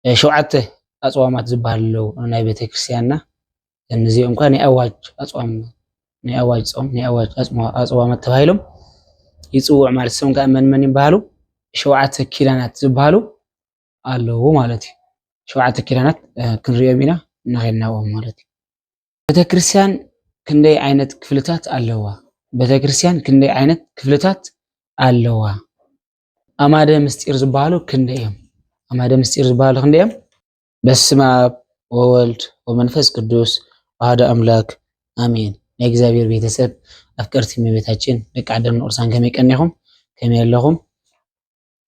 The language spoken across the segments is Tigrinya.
ሸውዓተ ኣፅዋማት ዝበሃሉ ኣለዉ ናይ ቤተክርስትያንና። እዚኦም ከ ናይ ኣዋጅ ኣፅዋም ናይ ኣዋጅ ፆም ናይ ኣዋጅ ኣፅዋማት ተባሂሎም ይፅውዑ ማለት። እሶም ከ መን መን ይበሃሉ? ሸውዓተ ኪዳናት ዝበሃሉ ኣለዉ ማለት እዩ። ሸውዓተ ኪዳናት ክንሪኦም ኢና እናኸድናዎም ማለት እዩ። ቤተክርስትያን ክንደይ ዓይነት ክፍልታት ኣለዋ? ቤተክርስትያን ክንደይ ዓይነት ክፍልታት ኣለዋ? ኣማደ ምስጢር ዝበሃሉ ክንደይ እዮም? ኣማደ ምስጢር ዝበሃሉ ክንደይ እዮም? በስመ ኣብ ወወልድ ወመንፈስ ቅዱስ ኣሃደ ኣምላክ ኣሜን። ናይ እግዚኣብሔር ቤተሰብ ኣፍቀርቲ እመቤታችን ደቂ ዓደም ንቁርሳን ከመይ ቀኒኹም? ከመይ ኣለኹም?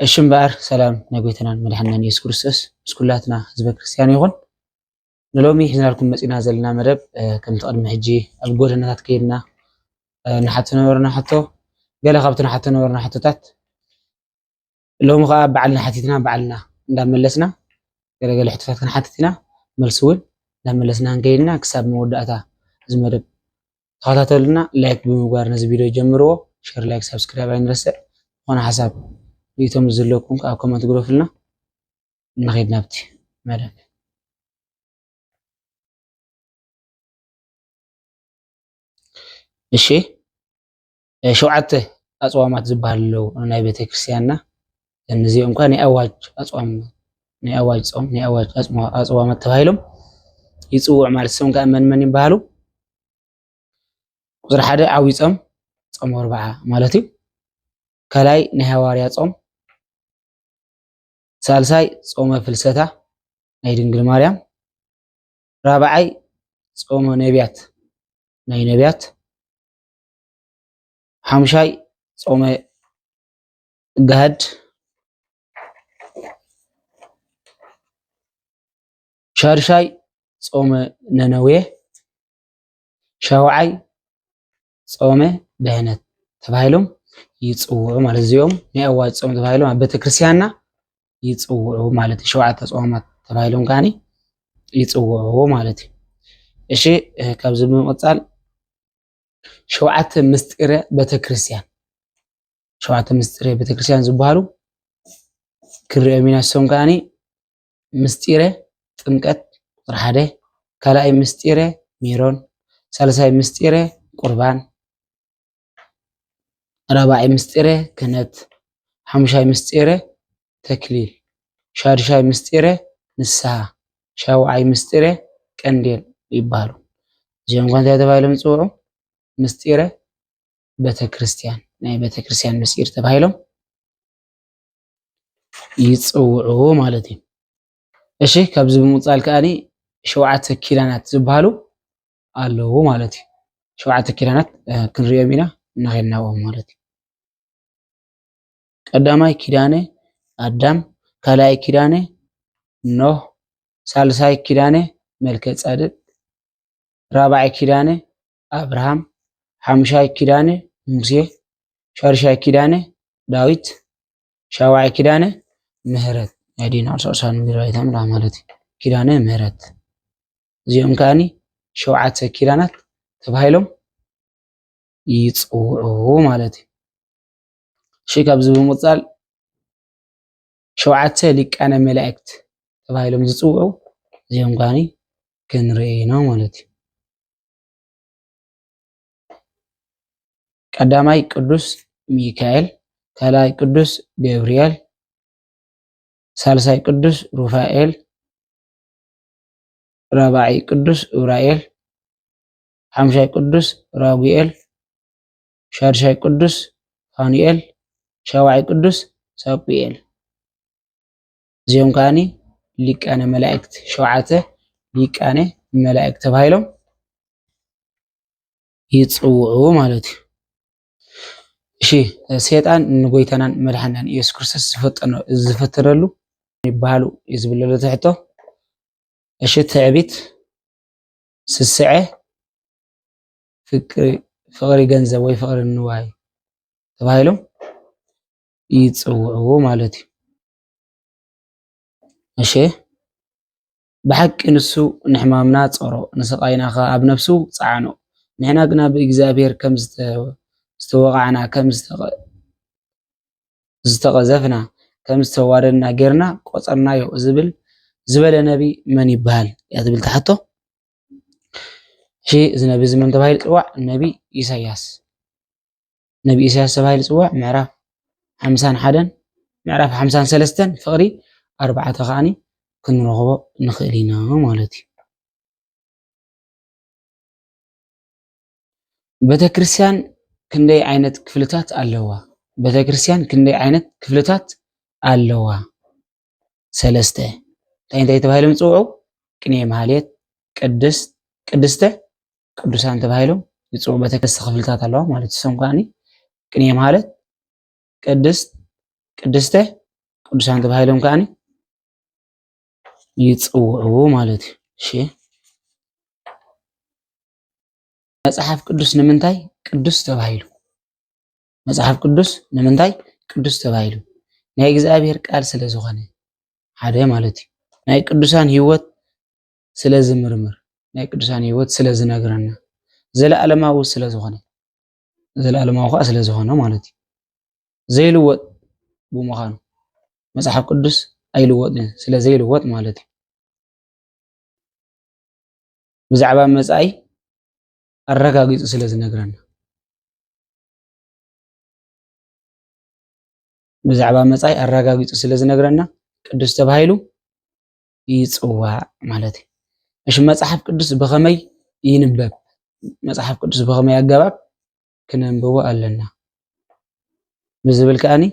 እሺ እምበኣር ሰላም ናይ ጎይታናን መድሓንናን የሱስ ክርስቶስ ምስ ኩላትና ህዝበ ክርስትያን ይኹን። ንሎሚ ሒዝናልኩም መጺና ዘለና መደብ ከምቲ ቅድሚ ሕጂ ኣብ ጎደናታት ከይድና ንሓቶ ነበርና ሕቶ፣ ገለ ካብቲ ንሓቶ ነበርና ሕቶታት ሎሚ ከዓ ባዕልና ሓቲትና ባዕልና እንዳመለስና ገለገለ ሕቶታት ክንሓትት ኢና። መልሲ እውን እንዳመለስና ክንከይድና ክሳብ መወዳእታ እዚ መደብ ተኸታተሉና። ላይክ ብምግባር ነዚ ቪድዮ ጀምርዎ። ሸር፣ ላይክ፣ ሳብስክራይብ ኣይንረስዕ። ዝኾነ ሓሳብ ርእቶም ዘለኩም ከዓ ኮመንት ግደፉልና። ንኸይድ ናብቲ መደብ። እሺ፣ ሸውዓተ ኣፅዋማት ዝበሃሉ ኣለዉ ናይ ቤተክርስትያንና። እዚኦም ከ ናይ ኣዋጅ ኣፅዋም ናይ ኣዋጅ ፆም ናይ ኣዋጅ ኣፅዋማት ተባሂሎም ይፅውዑ ማለት። እሶም ከ መን መን ይበሃሉ? ቁፅሪ ሓደ ዓብይ ፆም፣ ፆም ኣርብዓ ማለት እዩ። ካልኣይ ናይ ሃዋርያ ፆም፣ ሳልሳይ ጾመ ፍልሰታ ናይ ድንግል ማርያም፣ ራብዓይ ጾመ ነቢያት ናይ ነቢያት፣ ሓምሻይ ጾመ ጋህድ፣ ሻድሻይ ጾመ ነነዌ፣ ሻውዓይ ጾመ ድሕነት ተባሂሎም ይጽውዑ ማለት። እዚኦም ናይ ኣዋጅ ጾም ተባሂሎም ኣብ ቤተክርስትያንና ይጽውዑ ማለት እዩ። ሸውዓተ ጾማት ተባሂሎም ከዓኒ ይጽውዑ ማለት እዩ። እሺ፣ ካብዚ ብምቕጻል ሸውዓተ ምስጢረ ቤተክርስትያን፣ ሸውዓተ ምስጢረ ቤተክርስትያን ዝበሃሉ ክንሪኦም ኢና። እሶም ከዓኒ ምስጢረ ጥምቀት ቁፅሪ ሓደ፣ ካልኣይ ምስጢረ ሜሮን፣ ሳልሳይ ምስጢረ ቁርባን፣ ራብዓይ ምስጢረ ክህነት፣ ሓሙሻይ ምስጢረ ተክሊል፣ ሻድሻይ ምስጢረ ንስሃ፣ ሻውዓይ ምስጢረ ቀንዴል ይበሃሉ። እዚኦም ከ እንታይ ተባሂሎም ይፅውዑ? ምስጢረ ቤተክርስትያን፣ ናይ ቤተክርስትያን ምስጢር ተባሂሎም ይፅውዑ ማለት እዩ። እሺ፣ ካብዚ ብምቕፃል ከዓኒ ሸውዓተ ኪዳናት ዝበሃሉ ኣለዉ ማለት እዩ። ሸውዓተ ኪዳናት ክንሪኦም ኢና እናኸድናዎም ማለት እዩ። ቀዳማይ ኪዳነ ኣዳም፣ ካልኣይ ኪዳነ ኖህ፣ ሳልሳይ ኪዳነ መልከ ጸድቅ፣ ራብዓይ ኪዳነ ኣብርሃም፣ ሓምሻይ ኪዳነ ሙሴ፣ ሻድሻይ ኪዳነ ዳዊት፣ ሻውዓይ ኪዳነ ምህረት። ናይ ዲና ቅዱስ ቅዱሳን ሚድራይታ ምላ ማለት እዩ። ኪዳነ ምህረት። እዚኦም ከዓኒ ሸውዓተ ኪዳናት ተባሂሎም ይጽውዑ ማለት እዩ። እሺ፣ ካብዚ ብምቕጻል ሸውዓተ ሊቃነ መላእክት ተባሂሎም ዝጽውዑ እዚኦም ከዓኒ ክንርኢ ኢና ማለት እዩ። ቀዳማይ ቅዱስ ሚካኤል፣ ካልኣይ ቅዱስ ገብርኤል፣ ሳልሳይ ቅዱስ ሩፋኤል፣ ራብዓይ ቅዱስ ኡራኤል፣ ሓምሻይ ቅዱስ ራጉኤል፣ ሻድሻይ ቅዱስ ፋኑኤል፣ ሻውዓይ ቅዱስ ሳቁኤል። እዚኦም ከዓኒ ሊቃነ መላእክት፣ ሸውዓተ ሊቃነ መላእክት ተባሂሎም ይጽውዑ ማለት እዩ። እሺ፣ ሰይጣን ንጎይታናን መድሓናን ኢየሱስ ክርስቶስ ዝፈጠነ-፣ ዝፈተነሉ ይበሃሉ እዩ ዝብል ዘሎ ትሕቶ። እሺ፣ ትዕቢት፣ ስስዐ፣ ፍቅሪ፣ ፍቅሪ ገንዘብ ወይ ፍቅሪ ንዋይ ተባሂሎም ይጽውዑ ማለት እዩ። እሺ፣ ብሓቂ ንሱ ንሕማምና ጸሮ፣ ንስቓይና ኸኣ ኣብ ነፍሱ ጸዓኖ። ንሕና ግና ብእግዚኣብሔር ከም ዝተ-፣ ዝተወቓዕና፣ ከም ዝተቐ-፣ ዝተቐዘፍና፣ ከም ዝተዋረድና ጌርና ቆጸርናዮ ዝብል ዝበለ ነቢ መን ይበሃል እያ ትብል ትሓቶ። እሺ፣ እዚ ነቢ እዚ መን ተባሂሉ ይፅዋዕ? ነቢ ኢሳያስ። ነቢ ኢሳያስ ተባሂሉ ይፅዋዕ። ምዕራፍ ሓምሳን ሓደን ምዕራፍ ሓምሳን ሰለስተን ፍቕሪ ኣርባዕተ ከዓኒ ክንረኽቦ ንኽእል ኢና ማለት እዩ። ቤተክርስትያን ክንደይ ዓይነት ክፍልታት ኣለዋ? ቤተክርስትያን ክንደይ ዓይነት ክፍልታት ኣለዋ? ሰለስተ። እንታይ እንታይ ተባሂሎም ይፅውዑ? ቅኔ ማህሌት፣ ቅድስት፣ ቅድስተ፣ ቅዱሳን ተባሂሎም ይፅውዑ። ቤተክርስትያን ክፍልታት ኣለዋ ማለት እዩ። እሶም ከዓኒ ቅኔ ማህሌት፣ ቅድስት፣ ቅድስተ፣ ቅዱሳን ተባሂሎም ከዓኒ ይፅውዑ ማለት እዩ። እሺ፣ መጽሓፍ ቅዱስ ንምንታይ ቅዱስ ተባሂሉ? መጽሓፍ ቅዱስ ንምንታይ ቅዱስ ተባሂሉ? ናይ እግዚኣብሔር ቃል ስለ ዝኾነ ሓደ ማለት እዩ። ናይ ቅዱሳን ህይወት ስለ ዝምርምር፣ ናይ ቅዱሳን ህይወት ስለ ዝነግረና፣ ዘለኣለማዊ ስለ ዝኾነ፣ ዘለኣለማዊ ኸዓ ስለ ዝኾነ ማለት እዩ። ዘይልወጥ ብምዃኑ፣ መጽሓፍ ቅዱስ ኣይልወጥን እዩ፣ ስለ ዘይልወጥ ማለት እዩ። ብዛዕባ መጻኢ ኣረጋጊጹ ስለ ዝነግረና፣ ብዛዕባ መጻኢ ኣረጋጊጹ ስለ ዝነግረና ቅዱስ ተባሂሉ ይጽዋዕ ማለት እዩ። እሺ፣ መጽሓፍ ቅዱስ ብኸመይ ይንበብ? መጽሓፍ ቅዱስ ብኸመይ ኣገባብ ክነንብቦ ኣለና ብዝብል ከኣኒ፣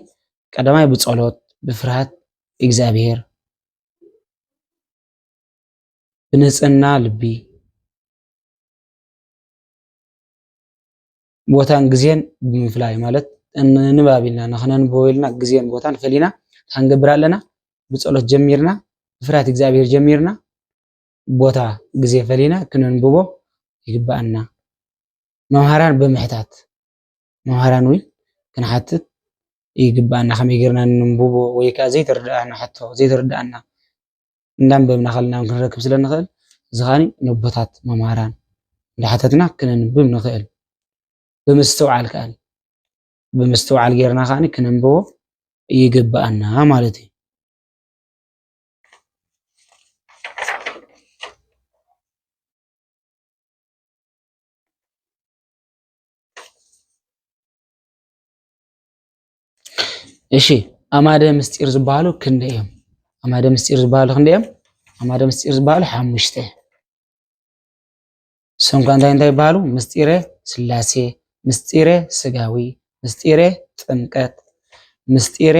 ቀዳማይ ብጸሎት፣ ብፍርሃት እግዚኣብሔር፣ ብንጽህና ልቢ፣ ቦታን ግዜን ብምፍላይ፣ ማለት ንባብ ኢልና ንኽነንብቦ ኢልና ግዜን ቦታን ፈሊና ክንገብር ኣለና። ብጸሎት ጀሚርና፣ ብፍርሃት እግዚኣብሔር ጀሚርና፣ ቦታ ግዜ ፈሊና ክነንብቦ ይግብኣና። መምሃራን ብምሕታት፣ መምሃራን እውን ክንሓትት ይግብኣና። ከመይ ጌርና ነንብቦ ወይ ከኣ ዘይተረድኣና ሕቶ፣ ዘይተረድኣና እንዳንበብና ከለና እውን ክንረክብ ስለ ንኽእል፣ እዚ ኸኣኒ ነቦታት መምሃራን እንዳሓተትና ክነንብብ ንኽእል። ብምስትውዓል ከኣኒ፣ ብምስትውዓል ጌርና ከኣኒ ክነንብቦ ይግብኣና ማለት እዩ። እሺ፣ ኣማደ ምስጢር ዝበሃሉ ክንደይ እዮም? ኣማደ ምስጢር ዝበሃሉ ክንደይ እዮም? ኣማደ ምስጢር ዝበሃሉ ሓሙሽተ። እሶም ከ እንታይ እንታይ ይበሃሉ? ምስጢረ ስላሴ፣ ምስጢረ ስጋዊ፣ ምስጢረ ጥምቀት፣ ምስጢረ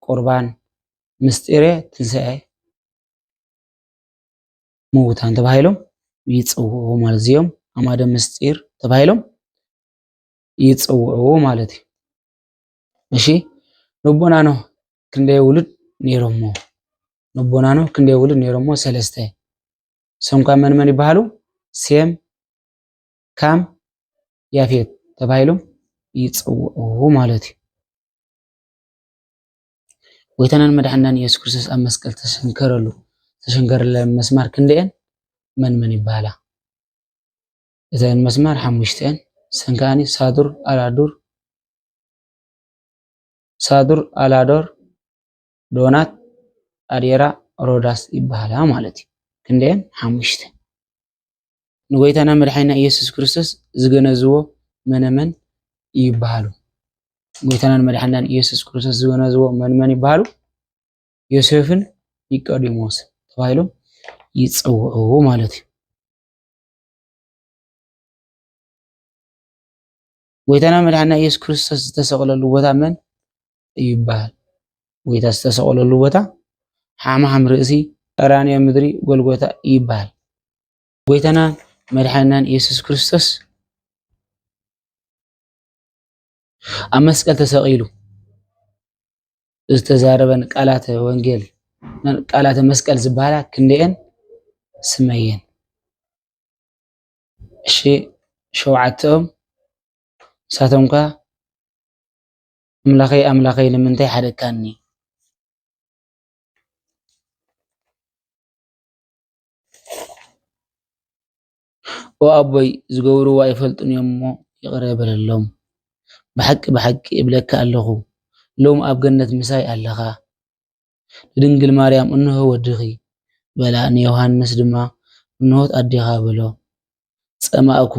ቁርባን፣ ምስጢረ ትንሳኤ ምውታን ተባሂሎም ይጽውዑ ማለት፣ እዚኦም ኣማደ ምስጢር ተባሂሎም ይጽውዑ ማለት እዩ። እሺ፣ ነቦና ኖህ ክንደይ ውሉድ ነይሮሞ? ነቦና ኖህ ክንደይ ውሉድ ነይሮሞ? ሰለስተ። እሶም ከ መን መን ይበሃሉ? ሴም፣ ካም፣ ያፌት ተባሂሎም ይጽውዑ ማለት እዩ። ጎይታናን መድሓናን ኢየሱስ ክርስቶስ ኣብ መስቀል ተሸንከረሉ፣ ተሸንከረለን መስማር ክንደየን መን መን ይበሃላ? እተን መስማር ሓሙሽተን፣ እሰን ከኣኒ ሳዱር፣ ኣላዱር፣ ሳዱር፣ ኣላዶር፣ ዶናት፣ ኣዴራ፣ ሮዳስ ይበሃላ ማለት እዩ። ክንደየን? ሓሙሽተ። ንጎይታና መድሓኒና ኢየሱስ ክርስቶስ ዝገነዝዎ መነመን ይበሃሉ? ጎይታናን መድሓኒናን ኢየሱስ ክርስቶስ ዝገነዝዎ መን መን ይበሃሉ? ዮሴፍን ኒቆዲሞስ ተባሂሎም ይጽውዑ ማለት እዩ። ጎይታና መድሓኒና ኢየሱስ ክርስቶስ ዝተሰቕለሉ ቦታ መን ይበሃል? ጎይታ ዝተሰቕለሉ ቦታ ሓምሓም ርእሲ፣ ቀራንዮ ምድሪ፣ ጎልጎታ ይበሃል። ጎይታናን መድሓኒናን ኢየሱስ ክርስቶስ ኣብ መስቀል ተሰቒሉ ዝተዛረበን ቃላተ ወንጌል፣ ቃላተ መስቀል ዝበሃላ ክንደየን ስመየን? እሺ፣ ሸውዓተኦም ንሳቶም ከኣ፣ "ኣምላኸይ፣ ኣምላኸይ፣ ንምንታይ ሓደግካኒ?" "ኦ ኣቦይ፣ ዝገብርዎ ኣይፈልጡን እዮም እሞ ይቕረ በለሎም። ብሓቂ፣ ብሓቂ እብለካ ኣለኹ፣ ሎም ኣብ ገነት ምሳይ ኣለኻ። ንድንግል ማርያም፣ እንሆ ወድኺ፣ በላ። ንዮሃንስ ድማ፣ እንሆት ኣዴኻ በሎ። ጸማእኩ።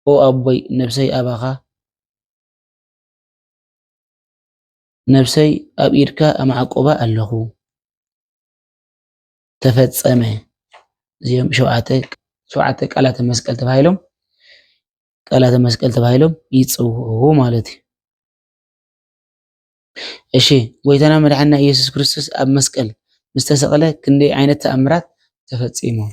ኦ ኣቦይ፣ ነፍሰይ ኣባኻ፣ ነፍሰይ ኣብ ኢድካ ኣማዕቁባ ኣለኹ። ተፈጸመ። እዚኦም ሸውዓተ፣ ሸውዓተ ቃላተ መስቀል ተባሂሎም፣ ቃላተ መስቀል ተባሂሎም ይጽውዑ ማለት እዩ። እሺ፣ ጎይታና መድሓንና ኢየሱስ ክርስቶስ ኣብ መስቀል ምስ ተሰቕለ ክንደይ ዓይነት ተኣምራት ተፈጺሞም?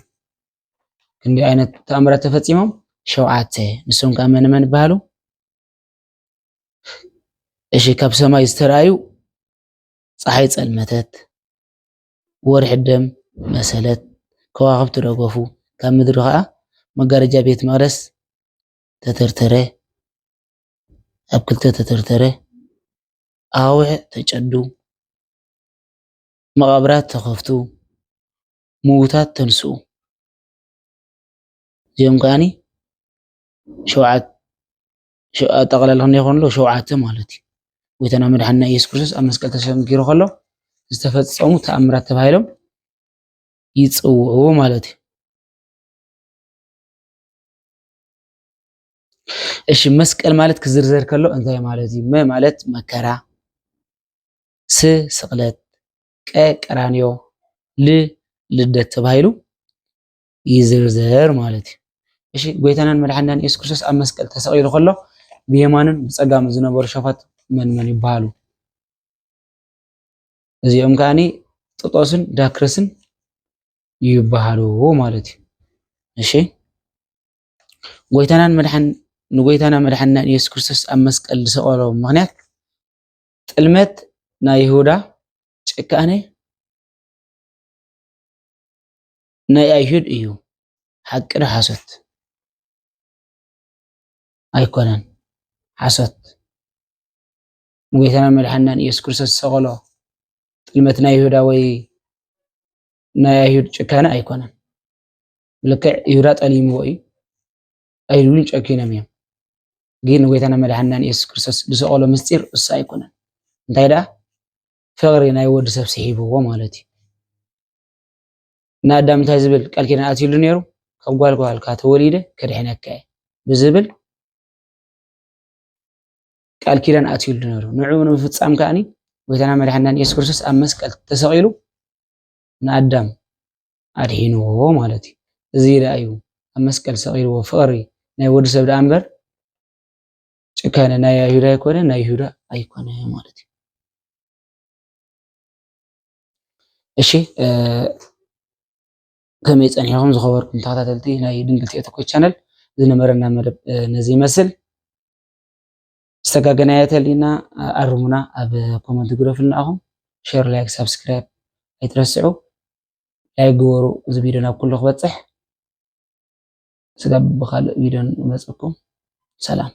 ክንደይ ዓይነት ተኣምራት ተፈጺሞም? ሸውዓተ። ንሶም ከኣ መን መን ይበሃሉ? እሺ፣ ካብ ሰማይ ዝተራእዩ፣ ጸሓይ ጸልመተት፣ ወርሒ ደም መሰለት፣ ከዋኽብቲ ረገፉ፣ ካብ ምድሪ ኸኣ መጋረጃ ቤት መቕደስ ተተርተረ፣ ኣብ ክልተ ተተርተረ፣ ኣኻውሕ ተጨዱ፣ መቓብራት ተኸፍቱ፣ ምዉታት ተንስኡ። እዚኦም ከኣኒ ሸውዓት-፣ ሸ-፣ ኣጠቓላሊ ክንደይ ይኾኑ ኣለዉ? ሸውዓተ ማለት እዩ። ጎይታና መድሓንና ኢየሱስ ክርስቶስ ኣብ መስቀል ተሰንኪሩ ከሎ ዝተፈጸሙ ተኣምራት ተባሂሎም ይጽውዑ ማለት እዩ። እሺ፣ መስቀል ማለት ክዝርዘር ከሎ እንታይ ማለት እዩ? መ ማለት መከራ፣ ስ ስቕለት፣ ቀ ቀራንዮ፣ ል ልደት ተባሂሉ ይዝርዘር ማለት እዩ። እሺ፣ ጎይታናን መድሓንናን ኢየሱስ ክርስቶስ ኣብ መስቀል ተሰቒሉ ከሎ ብየማንን ብጸጋምን ዝነበሩ ሸፋት መን መን ይበሃሉ? እዚኦም ከኣኒ ጥጦስን ዳክረስን ይበሃሉ ማለት እዩ። እሺ፣ ጎይታናን መድሓን-፣ ንጎይታና መድሓንናን ኢየሱስ ክርስቶስ ኣብ መስቀል ዝሰቐሎ ምኽንያት ጥልመት ናይ ይሁዳ፣ ጭካኔ ናይ ኣይሁድ እዩ። ሓቂ ዶ ሓሶት? ኣይኮነን። ሓሶት። ንጎይታና መድሓንናን ኢየሱስ ክርስቶስ ዝሰቐሎ ጥልመት ናይ ይሁዳ ወይ ናይ ኣይሁድ ጭካነ ኣይኮነን። ብልክዕ ይሁዳ ጠሊምዎ እዩ። ኣይሁድ እውን ጨኪኖም እዮም። ግን ንጎይታና መድሓንናን ኢየሱስ ክርስቶስ ዝሰቐሎ ምስጢር እሱ ኣይኮነን። እንታይ ደኣ? ፍቕሪ ናይ ወዲ ሰብ ስሒብዎ ማለት እዩ። ንኣዳም እንታይ ዝብል ቃል ኪዳን ኣትዩሉ ነይሩ? ካብ ጓል ጓልካ ተወሊደ ከድሕነካ እየ ብዝብል ቃል ኪዳን ኣትዩሉ ነይሩ። ንዕኡ ንምፍጻም ከኣኒ ጎይታና መድሓንናን ኢየሱስ ክርስቶስ ኣብ መስቀል ተሰቒሉ ንኣዳም ኣድሒንዎ ማለት እዩ። እዚ ደኣ እዩ ኣብ መስቀል ሰቒልዎ ፍቕሪ ናይ ወዲ ሰብ ደኣ እምበር ጭካነ ናይ ኣይሁድ ኣይኮነ፣ ናይ ይሁዳ ኣይኮነ ማለት እዩ። እሺ፣ እ፣ ከመይ ጸኒሕኩም ዝኸበርኩም ተኸታተልቲ ናይ ድንግል ቴኦቶኮይ ቻነል? ዝነበረና መደብ፣ እ፣ ነዚ ይመስል። ዝተጋገናዮ ተሊና፣ እ፣ ኣርሙና፣ ኣብ ኮመንት ግደፉልና ኢኹም። ሼር፣ ላይክ፣ ሳብስክራይብ ኣይትረስዑ። ላይክ ግበሩ፣ እዚ ቪድዮ ናብ ኩሉ ክበጽሕ። ስጋብ ብኻልእ ቪድዮ ንመጸኩም። ሰላም።